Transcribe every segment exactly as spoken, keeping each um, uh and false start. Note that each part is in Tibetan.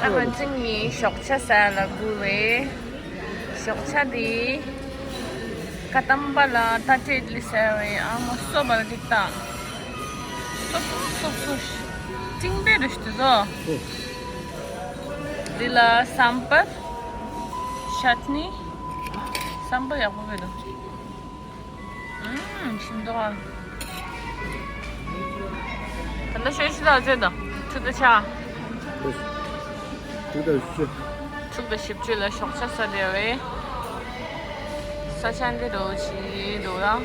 ད་ང་ཚོ་གཉིས་ཞོགས་ཇ་ཟ་ལ་སྒུག་རེད། ཞོགས་ཇ་དེ་ཀ་དམ་པ་ལ་ཏ་ཏྲེ་ལི་ཟེར་བའི་ཨ་མ་སོ་བལ་འགྲིག་ད། སོ་སོ་སོ་སོ། ཅིང་པེ་རུ་ཤི་དོ། འདི་ལ་སམ་པར། ཤ་ཊི་ནི། སམ་པར་ཡག་པོ་བེ་དོ། ཨུམ། ཞིམ་མདོག་ཨ། ད་ལྟ་ཤོད་ཤི་ད་ཚོད་དང་ཚུད་ད་ཆ། ཚུད་ད་ཤི། ཚུད་ད་ཞིབ་ཆུ་ལ་ཞོགས་ཇ་ས་དེ་བས། ས་ཆ་འདི་རོ་ཆི་རོ་ར།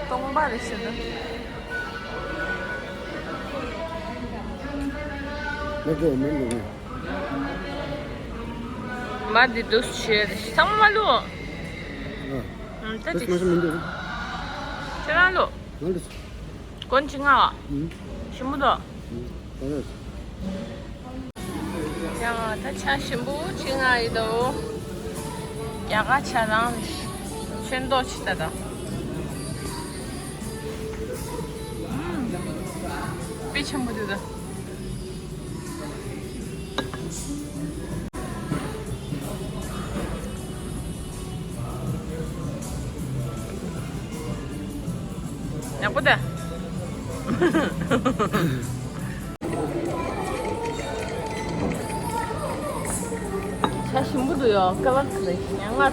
སྟོང་པ་རེ་ཤི་ད། ང་ཚོ་མི་འདུག་ནས། མ་འདི་འདུག་ཆེ་ཚང་མ་ལོ། ཨ། ད་ཅིག་མ་ཤི་མི་འདུག་ཁྱེད་རང་ལོ། ང་འདུག་གོན་ཅི་ང་། ཞིམ་པོ་འདུག་ད་ལོ། ཡང་ད་ཆ་ཞིམ་པོ་ཅི་ང་ཡི་དོ། རྒྱ་གར་ཆ་རང་ཆོས་མདོག་ཅི་ད་ད། དཔེ་ཆེན་པོ་འདུག་ད། ཡག་པོ་ད། ཆ་ཞིམ་པོ་འདུག་ཡོ། ཀ་ལག་རེད། ཡང་ང་རེད།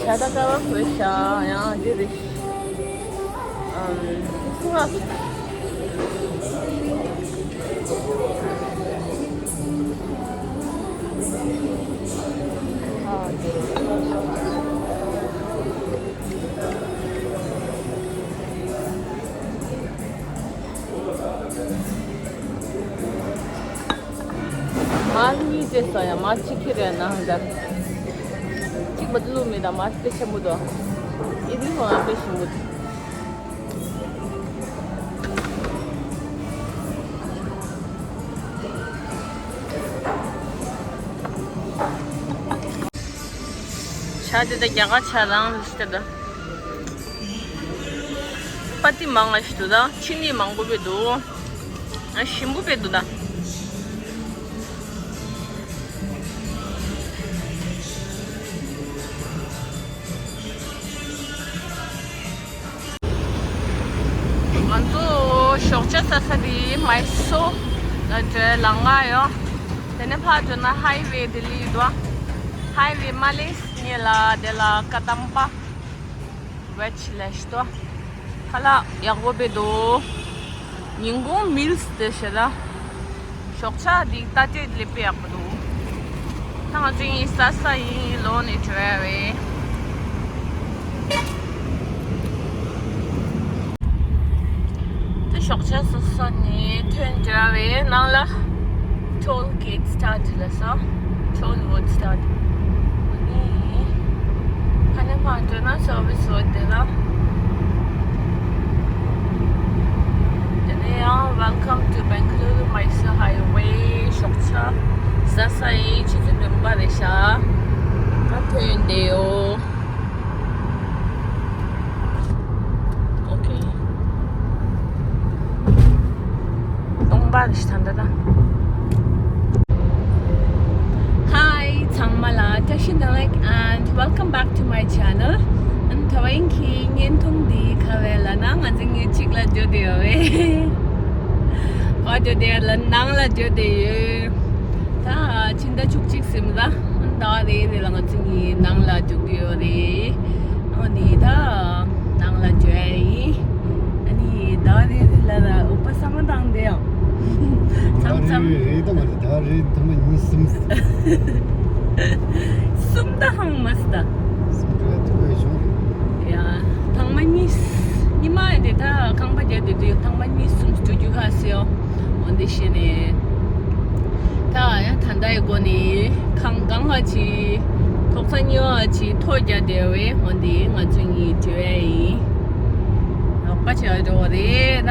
ཆ་ད་ཀ་བ་བོད་ཤ་ཡང་འདི་རེད། ཨམ། ཁུ་བ། ཨ། མར་གཉིས་བྱས་སོང་ཡ། མར་གཅིག་ཁྱེར་ཡ་ན་ཧང་ད། གཅིག་མ་བླུགས་མེད་ད། མར་དཔེ་ཆེན་པོ་འདུག་ཨི་ལི་ཧོང་ཨ་དཔེ་ཞིམ་པོ་འདུག་ཆ་དེ་ད་རྒྱ་གར་ཆ་རང་ལ་ཤི་ད། པ་ཏི་མང་ང་ཤི་དུ་ད། ཆི་ནི་མང་པོ་བེ་འདུག་ཨ། ཞིམ་པོ་བེ་འདུག་ད། ང་ཚོ་ཞོགས་ཇ་ཟ་ས་དེ་མའི་སོར་ལ་འགྲོ་ལམ་ཁ་ཡོད། དེ་ནས་ཕར་འགྲོ་ན་ཧའི་ཝེ་ལྡི་ལི་འདུག་ཧའི་ཝེ་མ་ལེ་སི་ཉེ་ལ་དེ་ལ་ཀ་དམ་པ་བེ་ཇི་ལས་ཤི་དོ། ཁ་ལག་ཡག་པོ་བེ་འདུག་ཉིན་གུང་མིལ་སི་དེ་ཤེ་ལ། ཞོགས་ཇ་འདི་ཏ་ཏྲེ་ལེ་པེ་ཡག་པོ་འདུག་ད་ང་ཚོ་ཡིན་ས་ས་ཡིན་ལོ་ནས་བྲོས་རེད། ད་ཞོགས་ཇ་ཟ་ས་ནས་ཐོན་བྲོས་རེད། ནང་ལ་ཊོལ་གེ་ཊི་སི་ཊར་ཊི་ལ་ས། ཊོལ་བུ་ཊི་སི་ཊར་ཊི། ཨ་ནི་ཁ་ནས་ཕར་འགྲོ་ན་སར་བིས་རོ་ཌི་དེ་ལ། དེ་ནས་ཡང་Welcome to Bengaluru Mysore Highway ཞོགས་ཇ་ཟ་ས་ཡི་ཆུ་ཚོད་བདུན་པ་རེད་ཤག་ད་ཐོན་བསྡད་ཡོད། ཨོ་ཁེ། སྟོང་པ་རེད་ཤག་ད་ད། Hi ཚང་མ་ལ་བཀྲ་ཤིས་བདེ་ལེགས། And welcome back to my channel. ཨན་ད་བ་ཡིན་གྱི་བརྙན་ཐུང་འདི་ག་བས་ལ་ན་ང་ཚོ་ངའི་གཅིག་ལ་འགྱོ་དེ་ཡོད་བས། ཨོ་འགྱོ་དེ་ལ་ནང་ལ་འགྱོ་དེ་ཡོད། ད་ཕྱི་ཟླ་བཅུ་གཅིག་ཟིན་ལ་ཨན་ད་རེ་རེ་ལ་ང་ཚོ་ངའི་ནང་ལ་འགྱོ་གི་ཡོད་རེད། ཨོ་ནི་ད་ནང་ལ་འགྱོ་ཡ་ཡིན། ཨ་ནི་ད་རེ་རེ་ལ་ལ་ཨོ་པ་ས་མ་དང་དེ་ཡང་། མཚམས་མཚམས། རེད་ད་མ་རེད། ད་རེད་ཐ་མ་གཉིས་གསུམ། གསུམ་ད་ཧང་མ་སི་ད། གསུམ་ད་ཐུག་པའི་ཤོག་ཡ། ཐང་མ་གཉིས། ཉི་མ་ཡི་དེ་ད་ཁང་པ་རྒྱབ་དེ་དུས་ཐང་མ་གཉིས་གསུམ་སྤྲོ་རྒྱུ་ཁ་སེ་ཡོ། འོན་ཏེ་ཤེས་ནས། ད་ཡང་ད་ལྟ་ཡི་སྒོ་ནས་ཁང་གང་བ་ཅི། ཐོག་ས་གཉིས་བ་ཅི་ཐོ་རྒྱབ་དེ་བས་འོན་ཏེ་ང་ཚོ་གཉིས་བྲོས་ཡ་ཡིན། ལོག་པ་བྱས་འགྲོ་བ་རེད་ད།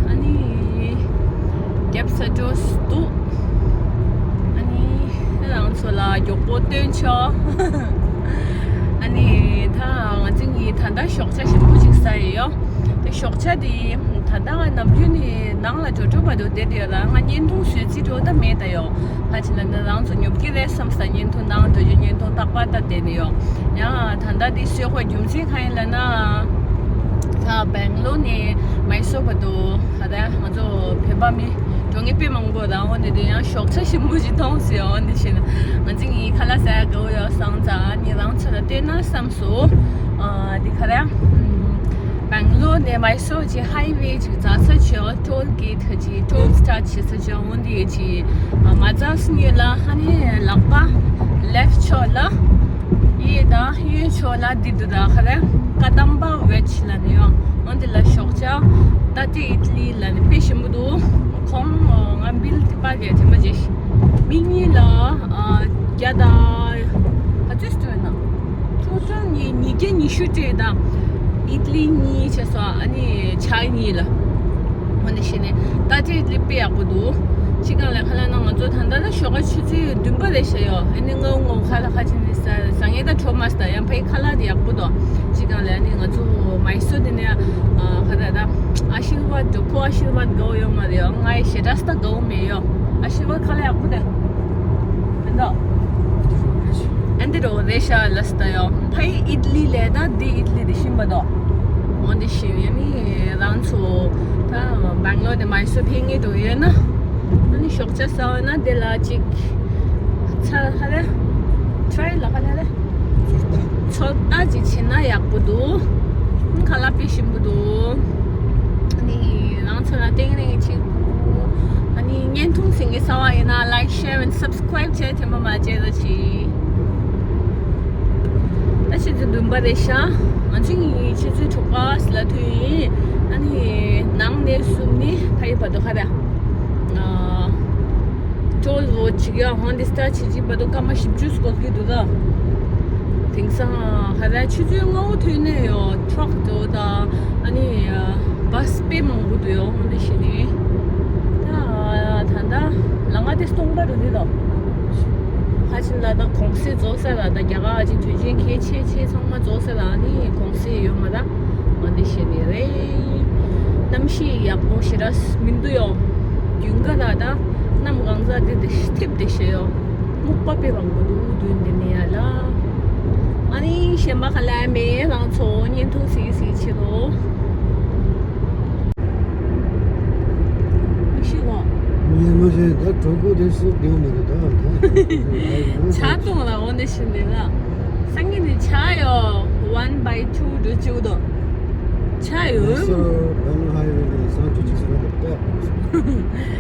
ཨ་ནི། རྒྱབ་ས་འགྲོ་སུ་འདུག་ཨ་ནི་རང་ཚོ་ལ་མགྱོགས་པོ་སྟོན་ཆོག་ཨ་ནི་ད་ང་ཚོ་གཉིས་ད་ལྟ་ཞོགས་ཇ་ཞིམ་པོ་ཅིག་ཟ་ཡི་ཡོད། དེ་ཞོགས་ཇ་དེ་ད་ལྟ་ང་ནམ་རྒྱུན་ནས་ནང་ལ་འགྲོ་འགྲོ་བར་དུ་བསྡད་དེ་ཡོད་ལ། ང་བརྙན་ཐུང་བཟོས་རྩིས་འགྲོ་ད་མེད་ད་ཡོད། ཁ་ཅིག་ལ་ནི་རང་ཚོ་ཉོབ་ཀྱི་རེད་བསམ་ས་བརྙན་ཐུང་ནང་འགྲོ་རྒྱུ་བརྙན་ཐུང་རྟག་པར་ད་བསྡད་ནས་ཡོད། ཡང་ད་ལྟ་དེ་བཟོས་དགོས་རྒྱུ་མཚན་གང་ཡིན་ལབ་ན། ད་སྦེང་ལོར་ནས་མའི་སོར་བར་དུ་ད་ལྟ་ང་ཚོ་བོད་པ་མི་འགྲོ་མཁན་དཔེ་མང་པོ་རང་འོ་ནས་དེ་ཡང་ཞོགས་ཇ་ཞིམ་པོ་ཞིག་མཐོང་ཟེར། འོ་འདི་བྱས་ན་ང་ཚོ་གཉིས་ཁ་ལག་ཟ་ཡ་དགའ་བོ་ཡོད་སང་ཙང་ཨ་ནི་རང་ཚོ་ལ་སྟོན་ན་བསམ་སོང་། ཨ་འདི་ག་རེ། སྦེང་ལོར་ནས་མའི་སོར་གྱི་ཧའི་ཝེ་ཅིག་འཛེག་ས་བྱས། ཊོལ་གེ་ཊི་གི་ཊོལ་སི་ཊཱ་ཆ་བྱེད་ས་བྱས། འོ་འདི་ཡི་ཅིག་མ་འཛེག་སྔོན་ལ་ཨ་ནི་ལག་པ་ལེཕ་ཕྱོགས་ལ་གཡས་དང་གཡོན་ཕྱོགས་ལ་འདི་འདུག་ད་ག་རེ། ཀ་དམ་པ་ཝེ་ཇི་ལབ་ནས་ཡོད། འོ་འདི་ལ་ཞོགས་ཇ་ཏ་ཏི་ཨིད་ལི་ལབ་ནས་དཔེ་ཞིམ་པོ་འདུག་ཁོང་ང་བིལ་དེ་པར་རྒྱག་དེ་མ་བརྗེད། མི་གཉིས་ལ་ཨ་བརྒྱ་དང་ག་ཚོད་སྟོན་ན། ཆུ་ཚོད་ཉི་ཉིས་བརྒྱ་ཉི་ཤུ་སྤྲད་དང་། ཨིད་ལི་གཉིས་བྱས་སོང་། ཨ་ནི་ཇ་གཉིས་ལ། འོ་འདི་བྱས་ནས་ཏ་ཏི་ཨིད་ལི་དཔེ་ཡག་པོ་འདུག་ཅི་གང་ལ་ཁ་ལག་ན་ང་ཚོ་ད་ལྟ་ན་ཞོགས་ཀ་ཆུ་ཚོད་བདུན་པ་རེད་ཤག་ཡོད། ཨ་ནི་ང་ངོ་ཁ་ལག་ཁ་ཅིག་ནི་ཟ་ཟ་ངེས་ད་ཁྲོ་མ་སྟ་ཡང་ཕའི་ཁ་ལག་དེ་ཡག་པོ་འདུག་ཅི་གང་ལ་ཨ་ནི་ང་ཚོ་མའི་སོར་དེ་ནས་ཨ་ཁ་ད་ད་ཨ་ཤིར་བཱད་འགྲོ་ཁོ་ཨ་ཤིར་བཱད་དགའ་བོ་ཡོད་མ་རེད། ང་ཡི་ཞེ་དྲག་སྟ་དགའ་བོ་མེད་ཡོད། ཨ་ཤིར་བཱད་ཁ་ལག་ཡག་པོ་རེད། ཨ་འདི་རོ་རེ་ཤ་ལ་སྟ་ཡོ། ཕའི་ཨིད་ལི་ལས་ད་འདི་ཨིད་ལི་འདི་ཤིན་པ་དོ། འོ་འདི་ཤི་ཡོད་ནི་རང་ཚོ་ད་སྦེང་ལོར་ནས་མའི་སོར་ཕེབས་ངེས་འགྲོ་ཡོད་ན། ཨ་ནི་ཞོགས་ཇ་ཟ་བ་ན་དེ་ལ་ཅིག་ཚ་ཧ་རེ། ཊི་རའི་ལ་ཧ་རེ་རེ། ཚོད་ལྟ་ཅིག་བྱེད་ན་ཡག་པོ་འདུག་ཁ་ལག་དཔེ་ཞིམ་པོ་འདུག་ཨ་ནི་རང་ཚོ་ལ་ཏེང་རེ་ཆེ། ཨ་ནི་བརྙན་ཐུང་གཟིགས་མཁན་གསར་པ་ཡིན་ན་like, share and subscribe བྱས་ཐེངས་མ་མ་བྱས་ད་ཅི། ད་ཆུ་ཚོད་བདུན་པ་རེད་ཤག་ང་ཚོ་གཉིས་ཆུ་ཚོད་དྲུག་པ་ལ་ཐོན་ཡིན། ཨ་ནི་ནང་ནས་གསུམ་ནི་ཕ་ཡི་བར་དུ་ཁ་ར། ཊོལ་བོ་ཅིག་ཡ་ཧོན་དི་སྟ་ཆི་ཅི་བར་དུ་སྐར་མ་བཞི་བཅུ་སྐོར་གྱི་འདུག་ད། དེང་སང་ཧ་ལ་ཆུ་ཚོད་ལྔ་བོ་ཐོན་ནས་ཡོད། ཊྲག་འགྲོ་དང་ཨ་ནི་བཱས་དཔེ་མང་པོ་འདུག་ཡོད། ཧོན་དི་ཤི་ནི་ད་ད་ད་ལམ་ཁ་དེ་སྟོང་པ་རུ་འདི་དང་། ཧ་ཅིན་ལ་ད་གོང་སེ་རྫོགས་ས་ལ་ད་རྒྱ་གར་ཨ་ཅིག་དུས་ཆེན་གལ་ཆེ་ཆེ་ཚང་མ་རྫོགས་ས་ལ་ཨ་ནི་གོང་སེ་ཡོད་མ་ད། ང་འདི་བཤད་ནི་རེད། གནམ་གཤིས་ཡག་པོ་ཞེ་དྲག་མི་འདུག་ཡོ། རྒྱུན་ག་ལ་ད་གནམ་གང་ཟག་འདི་འདི་ཐེབས་འདི་བཤད་ཡོ། སྨུག་པ་དཔེ་མང་པོ་འདུག་མདུན་འདི་ནས་ཡ་ལ། ཨ་ནི་གཞན་པ་ག་ལ་མེད། རང་ཚོ་བརྙན་ཐུང་གཟིགས་གཟིགས་བྱེད་རོགས། མི་ཤེས་གོ། ངས་མ་ཤེས། ད་གྲོད་ཁོག་དེ་སུ་བདེ་བོ་མི་འདུག་ད། ཇ་བཏུང་ལ་འོ་འདི་བཤད་ནི་ལ། སང་ཉིན་ནི་ཇ་ཡོ་one by two འགྲོ་བཅུག་དོ། ཇ་ཡོ། ལགས་སོ། སྦེང་ལོར་ཧའི་ཝེ་ནས་སང་ཆུ་ཆུ་ཟེར་བ་དང་པོ།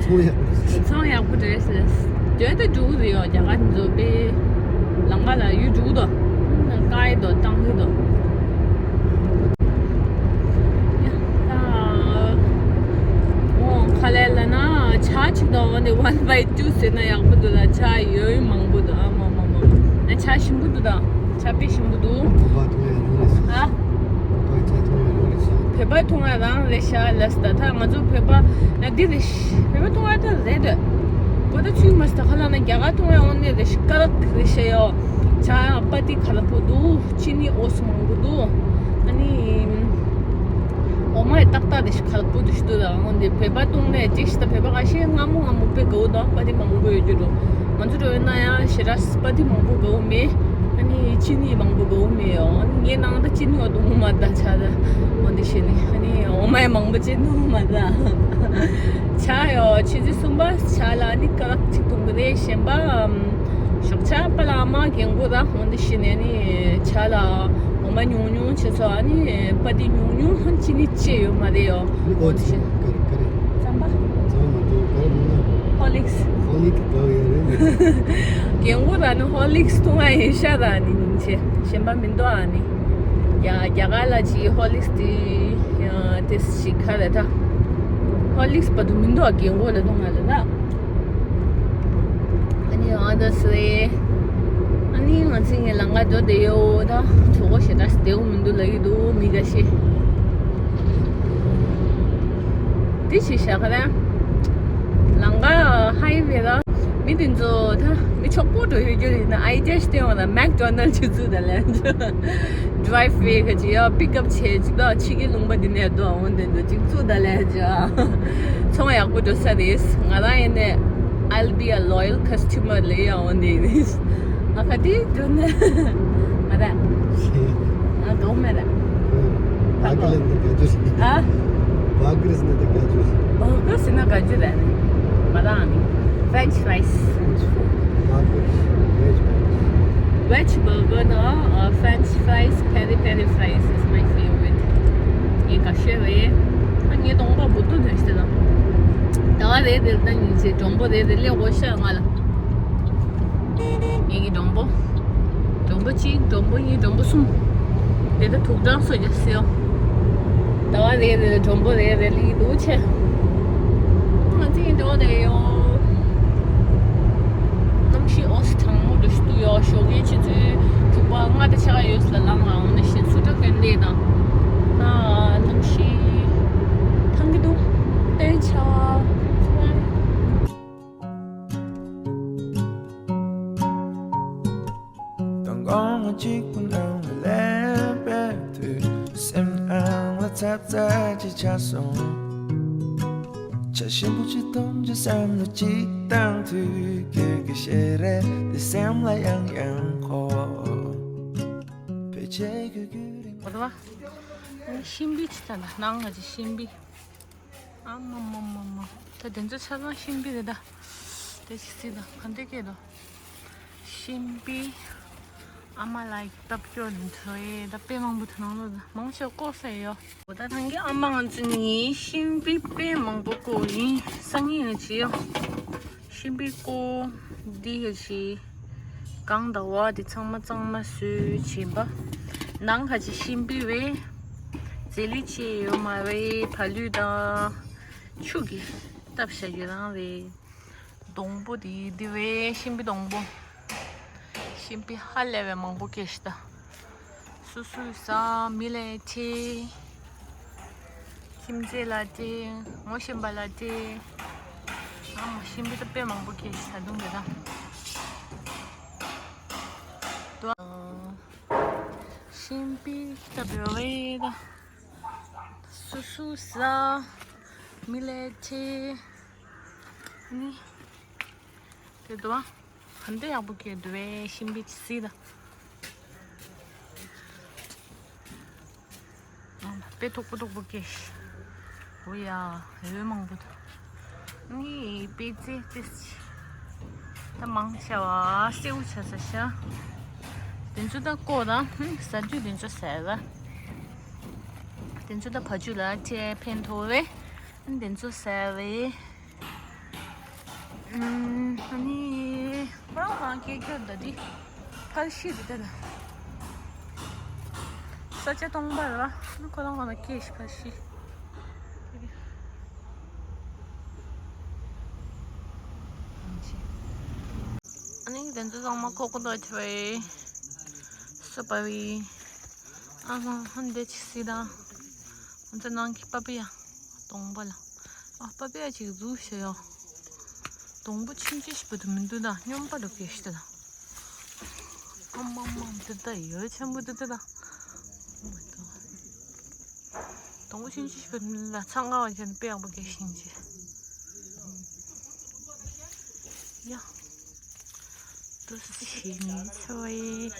ཚོང་ཡག་པོ་རེད། ཚོང་ཡག་པོ་རེད་ཟེར། འདོད་དེ་འགྲོ་གི་རེད་ཡོ། རྒྱ་གར་འཛོ་པའི་ལམ་ཁ་ལ་ཡུལ་འགྲོ་གི་དོ། ཀའི་དོ་བཏང་གི་དོ། ཡ། ཨོ་ཁ་ལས་ལ་ན་ཇ་ཆུ་དོ་འོ་ནི་one by two ཟེར་ན་ཡག་པོ་འདུག་ལ། ཇ་ཡོད་མང་པོ་འདུག་ཨ་མ་མ་མ། ན་ཇ་ཞིམ་པོ་འདུག་ད། ཇ་དཔེ་ཞིམ་པོ་འདུག་བོད་པ་འཐུང་ཡ་རང་རེད་ཤག་ཨ། བོད་པ་ཇ་འཐུང་ཡ་རང་རེད་ཤག་བོད་པ་འཐུང་ཡ་རང་རེད་ཤག་ལས་ད་ད་ང་ཚོ་བོད་པ་ན་འདི་རེད་ཤག་བོད་པ་འཐུང་ཡ་ད་རེད་འདོད། གོ་ད་ཚུལ་མ་སྟ་ཁ་ལ་ན་རྒྱ་གར་འཐུང་ཡ་འོ་ནི་རེད་ཤག་ཀ་རག་རེད་ཤག་ཡོ། ཇ་པ་ཏི་ཁ་ལག་པོ་འདུག་ཅི་ནི་འོ་སུ་མང་པོ་འདུག་ཨ་ནི། འོ་མ་ཡི་ཏག་ཏག་དེ་ཞིག་ཁག་པོ་དེ་ཞིག་འདུག་ད། འོན་ཏེ་བོད་པ་བཏུང་ནས་ཅིག་ཞིག་ད་བོད་པ་ཁ་ཤས་སྔ་མོ་སྔ་མོ་དཔེ་དགའ་བོ་དང་པ་ཏི་མང་པོ་ཡོད་རྒྱུ་འགྲོ། ང་ཚོ་འགྲོ་ཡོད་ན་ཡང་ཞེ་དྲག་པ་ཏི་མང་པོ་དགའ་བོ་མེད། ཨ་ནི་ཅི་ནི་མང་པོ་དགའ་བོ་མེད་ཡོ། ཨ་ནི་ངའི་ནང་ད་ཅི་ནི་བ་དུང་མ་ད་ཆ་ད། འོན་ཏེ་ཤེས་ནི་ཨ་ནི་འོ་མ་ཡི་མང་པོ་ཅི་ནི་མ་ད། ཆ་ཡོ་ཆུ་ཚོད་གསུམ་པ་ཆ་ལ་ཨ་ནི་ཀ་རག་ཅིག་བཏུང་གི་རེད། གཞན་པ། ཞོགས་ཇ་པ་ལ་ཨ་མ་རྒན་གོ་ར་འོན་ཏེ་ཤི་ནས་ནི་ཇ་ལ་འོ་མ་ཉུང་ཉུང་བྱེད་ཚོ། ཨ་ནི་པ་ཏི་ཉུང་ཉུང་ཧོན་ཅི་ནི་ཅི་ཡོད་མ་རེད་ཡོ། འོན་ཏེ་ཤི། ཀ་རེ་ཀ་རེ། རྩམ་པ། རྩམ་པ་མ་འདུག་ཀ་རེ་མིན་ན། ཧོར་ལིགས། ཧོར་ལིགས་དགའ་ཡོད་རེད། རྒན་གོ་ར་ནི་ཧོར་ལིགས་འཐུང་བ་ཡིན་ཤ་ར་ནི་ཉིན་ཆེ་གཞན་པ་མི་འདུག་ཨ་ནི། ཡ་རྒྱ་གར་ལ་ཅི་ཧོར་ལིགས་དེ་དེ་ཞིག་ཁ་རེད་ད། ཧོར་ལིགས་པ་དུ་མི་འདུག་ཨ་རྒན་གོ་ལ་འཐུང་ང་ལ་ད། ཨ་ནི་ཨ་ད་སེ། ཨ་ནི་ང་ཚོ་ངའི་ལམ་ཁ་འགྲོ་བསྡད་ཡོད་ད། གྲོད་ཁོག་ཞེ་དྲག་བདེ་བོ་མི་འདུག་ལབ་ཀྱི་འདུག་མི་འགའ་ཤས། དེ་ཕྱི་ཤ་ཁ་ར། ལམ་ཁ་ཧའི་ཝེ་ར། མི་དེ་ཚོ་ད་མི་ཆོག་པོ་འགྲོ་ཡོད་རྒྱུ་རེད་ན། ཨའི་ཏེ་སྟེ་འོ་ན་མེག་ཌོ་ནལ་ཅིག་བཙུགས་ད་ལན་ཌི་རའེ་ཝེ་ག་ཅིག་ཡ་པིག་ཨབ་བྱས་ཅིག་ད་ཕྱི་གི་ལུང་པ་འདི་ནས་འགྲོ་འོང་དེ་འདྲ་ཅིག་བཙུགས་ད་ལན་ཅི་ཚོང་ཡག་པོ་འགྲོ་ས་རེད། ང་རང་ཡིན་ནས། I'll be a loyal customer ལེ་ཡ་འོ་འདི་ཨ་ཁ་དེ་འགྲོ་ན་ང་ད་ང་དོག་མེད་ར། ཨ་ཀི་ལན་དེ་ག་ཅུ་ཨ། བག་རིས་ནི་དེ་ག་ཅུ། བག་རིས་ན་ག་ཅུ་ར་ནི་མ་རང་ནི། French fries. Veg burger དང་French fries, peri peri fries is my favorite. ངས་ག་ཤེས་རེད། ཨ་ངའི་གདོང་པ་འབུར་ཏོ་ཐོན་ཤི་ད། ད་བ་རེད་རེད་ད་ཉིན་ཚེ་མགྲོན་པོ་རེད་རེད་ལས་འོ་ཤ་ང་ལ། ངེད་ཀྱི་མགྲོན་པོ། མགྲོན་པོ་གཅིག་མགྲོན་པོ་གཉིས་མགྲོན་པོ་གསུམ། དེ་ལྟར་དུག་སྦྲང་སོགས་ཀྱི་སེལ། ཟླ་བ་རེ་རེ་ལ་མགྲོན་པོ་རེ་རེ་ལ་ཡི་འདུག་ཆེ། ང་ཚོ་ཡི་འགྲོ་བསྡད་ཡོད། གནམ་གཤིས་ཨོ་སི་གྲང་མོ་འདྲ་ཞིག་འདུག་ཡོད། ཞོགས་ཀའི་ཆུ་ཚོད་དྲུག་པ་ལྔ་དང་ཕྱེད་ཀ་ཡོད་ལ་ལངས་ལ་འོང་ནས་ཤིན་སུ་ཏྲ་གན་ལེ་དང་། ད་གནམ་གཤིས་ཐང་གི་འདུག་སྟོན་ཆ། དང་དགོང་མོ་གཅིག་པུ་ནང་ལ་སླེབས་པའི་དུས། སེམས་ནང་ལ་ཚབ་ཚབ་ཅིག་ཆགས་སོང་། ཆ་ཞིམ་པོ་ཅིག་འཐུང་རྒྱུ་བསམ་བློ་ཅིག་བཏང་དུས། ཁྱོད་ཀྱི་ཞལ་རས་དེ་སེམས་ལ་ཡང་ཡང་འཁོར། ཕལ་ཆེར་ཁྱོད་ཀྱི་རིང་། ཨོ་དོ་བ། ཤིང་པི་ཅི་ད་ན་ནང་ང་ཅི་ཤིང་པི། ཨ་མ་མ་མ་མ། ད་དེ་ཚོ་ཆ་ཚང་ཤིང་པི་རེད་ད། དེ་ཅི་སི་ད་ག་འདྲ་སྐད་དོ། ཤིང་པི། ཨ་མ་ལགས་ལྟ་སྐྱོ་ནི་ཐོས་ད་དཔེ་མང་པོ་ཐོན་ལོ་ད་མང་ཆེ་བ་བཀོག་ས་ཡོད། འོ་ད་ཐང་གི་ཨ་མ་ང་ཚོ་ནི་ཤིང་པི་དཔེ་མང་པོ་བཀོག་ཡིན་སང་ཉིན་ནས་བྱེད་ཡོད། ཤིང་པི་བཀོག་འདི་ག་ཞིག་གང་ཟླ་བ་འདི་ཚང་མ་གཙང་མ་བཟོས་བྱིན་པ། ནང་ག་ཅི་ཤིང་པི་བས། རྫས་ལུད་ཅི་ཡོད་མ་རེད། བ་ལུད་དང་ཆུ་གི་བཏབ་བཞག་རྒྱུ་རང་རེད། སྡོང་པོ་དེ་འདི་བས་ཤིང་པི་སྡོང་པོ། ཤིང་པི་ཧ་ལས་པའི་མང་པོ་སྐྱེས་ཤི་ད། སུ་སུ་ས་མི་ལས་ཆེ། ཁྱིམ་མཚེས་ལ་ཆེ། ངོ་ཤེས་པ་ལ་ཆེ། ཨ་མ་ཤིང་པི་ད་དཔེ་མང་པོ་སྐྱེས་ཤི་ད་དུང་གི་ད། ཤིང་པི་ད་བེ་བེ་ད། སུ་སུ་ས་མི་ལས་ཆེ། ནི། དེ་དུ་བ། ག་འདྲ་ཡག་པོ་སྐྱེས་འདུག་བས་ཤིང་པི་ཅི་སི་ད། དཔེ་མཐུག་པོ་མཐུག་པོ་སྐྱེས། འོ་ཡ། འོད་མང་པོ་འདུག་ནི་པི་ཙེ་ཙེ་ཅི། ད་མང་ཆེ་བ་སེའུ་ཆ་ས་ཤ། དེ་ཚོ་ད་ཀོ་ད་ཧུམ་ཟ་རྒྱུ་དེ་ཚོ་ཟ་ད། དེ་ཚོ་ད་བ་ཅུ་ལ་ཅེ་ཕན་ཐོགས་བས། དེ་ཚོ་ཟ་བས། ཨ་ནི། ཁོ་རང་གང་སྐད་སྐྱོ་ད་དེ། ཕར་ཤི་དེ་ད་ན། ས་ཆ་སྟོང་པ་ར། ཁོ་རང་གང་ན་སྐད་ཤི་ཕར་ཤི། ཨ་ནི་དེ་ཚོ་ཚང་མ་ཁོ་ཁོ་ད་ཆ་བས། སོ་པ་བས། ཨ་ཧ་ཧ་འདི་ཅི་སི་ད། ང་ཚོ་ནང་གི་པ་པི་ཡ། སྟོང་པ་ལ། ཨ་པ་པི་ཡ་ཅིག་འཛུགས་ཤེས་ཡོད། སྡོང་པོ་ཆུང་ཆུང་ཞིག་པོ་དུ་མི་འདུག་ད་སྙོམས་པ་ལ་སྐྱེས་ཤི་ད། ཨ་མ་མ་འདི་ད་ཡོད་ཆེན་པོ་འདི་ད་ད། སྡོང་པོ་ཆུང་ཆུང་ཞིག་པོ་དུ་མི་འདུག་ད་ཚང་ཀ་བ་ཅན་དཔེ་ཡག་པོ་སྐྱེས་ཤིང་ཅི། ཡ། ཏུ་ཕྱི་ནས་འཚོ་བའི།